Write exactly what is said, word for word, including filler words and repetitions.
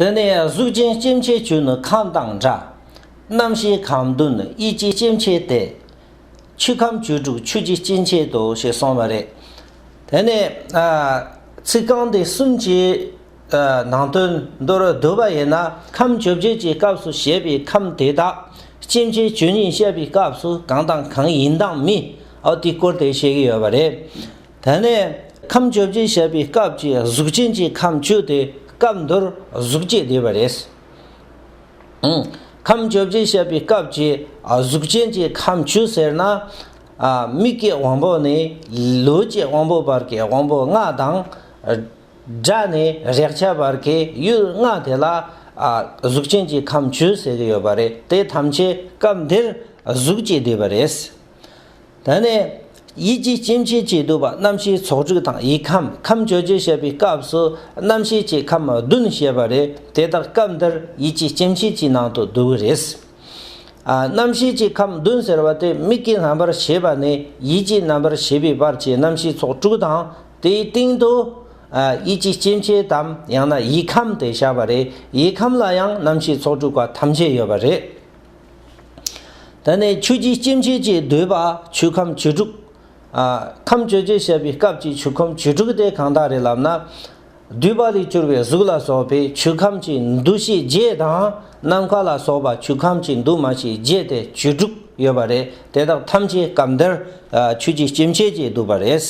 དེ་ནས་གཟུགས་ཅན་སྐྱེ་མཆེད་བཅུ་ནི་ཁམས་དང་འདྲ། རྣམ་ཤེས་ཁམས་བདུན་ཡིད་ཀྱི་སྐྱེ་མཆེད་དེ། ཆོས་ཁམས་བཅུ་དྲུག་ཆོས་ཀྱི་སྐྱེ་མཆེད་དོ་ཞེས་གསུངས་པ་རེད། དེ་ནས་ཚིག་རྐང་འདི་གསུམ་གྱི་ནང་དོན་མདོར་བསྡུས་པ་ཡིན་ན། ཁམས་བཅོ་བརྒྱད་ཀྱི་སྐབས་སུ་བཤད་པའི་ཁམས་དེ་དག་སྐྱེ་མཆེད་བཅུ་གཉིས་བཤད་པའི་སྐབས་སུ་གང་དང་གང་ཡིན་དང་མིན། འོ་དེའི་སྐོར་དེ་བཤད་ཀྱི་ཡོད་པ་རེད། དེ་ནས་ཁམས་བཅོ་བརྒྱད་བཤད་པའི་སྐབས་ཀྱི་གཟུགས་ཅན་གྱི་ཁམས་བཅུ་དེ་སྐབས་འདིར་གཟུགས་བཅས་བསྡུས་པ་རེད། ཨང་། ཁམས་བཅོ་བརྒྱད་བཤད་པའི་སྐབས་ཀྱི་གཟུགས་ཅན་གྱི་ཁམས་བཅུ་ཟེར་ན། མིག་གི་དབང་པོ་ནས་ལུས་ཀྱི་དབང་པོ་བར་གྱི་དབང་པོ་ལྔ་དང་། སྒྲ་ནས་རེག་བྱ་བར་གྱི་ཡུལ་ལྔ་དེ་ལ་གཟུགས་ཅན་གྱི་ཁམས་བཅུ་ཟེར་གྱི་ཡོད་པ་རེད། དེ་ཐམས་ཅད་སྐབས་འདིར་གཟུགས་བཅས་བསྡུས་པ་རེད། དེ་ནས་ཡིད་ཀྱི་སྐྱེ་མཆེད་ཅེས་བསྡུས་པ་རྣམ་ཤེས་ཚོགས་དྲུག་དང་ཡིད་ཁམས། ཁམས་བཅོ་བརྒྱད་བཤད་པའི་སྐབས་སུ་རྣམ་ཤེས་ཀྱི་ཁམས་བདུན་བཤད་པ་རེད། དེ་དག་སྐབས་འདིར་ཡིད་ཀྱི་སྐྱེ་མཆེད་ཀྱི་ནང་དུ་བསྡུ་གི་རེད། ཨ། རྣམ་ཤེས་ཀྱི་ཁམས་བདུན་ཟེར་བ་དེ་མིག་གི་རྣམ་པར་ཤེས་པ་ནས་ཡིད་ཀྱི་རྣམ་པར་ཤེས་པའི་བར་གྱི་རྣམ་ཤེས་ཚོགས་དྲུག་དང་། དེའི་སྟེང་དུ་ཡིད་ཀྱི་སྐྱེ་མཆེད་དམ་ཡང་ན་ཡིད་ཁམས་དེ་བཞག་པ་རེད། ཡིད་ཁམས་ལ་ཡང་རྣམ་ཤེས་ཚོགས་དྲུག་པ་ཐམས་ཅད་ཡོད་པ་རེད། དེ་ནས་ཆོས་ཀྱི་སྐྱེ་མཆེད་ཅེས་བསྡུས་པ་ཆོས་ཁམས་བཅུ་དྲུག་ཨ། ཁམས་བཅོ་བརྒྱད་བཤད་པའི་སྐབས་ཀྱི་ཆོས་ཁམས་བཅུ་དྲུག་དེ་གང་དག་རེད་ལབ་ན། འདུས་པ་ལས་གྱུར་པའི་གཟུགས་ལ་སོགས་པའི་ཆོས་ཁམས་ཀྱི་འདུ་ཤེས་བརྒྱད་དང་། ནམ་མཁའ་ལ་སོགས་པ་ཆོས་ཁམས་ཀྱི་འདུ་མ་བྱས་བརྒྱད་དེ་བཅུ་དྲུག་ཡོད་པ་རེད། དེ་དག་ཐམས་ཅད་སྐབས་འདིར་ཆོས་ཀྱི་སྐྱེ་མཆེད་ཅེས་བསྡུས་པ་རེད།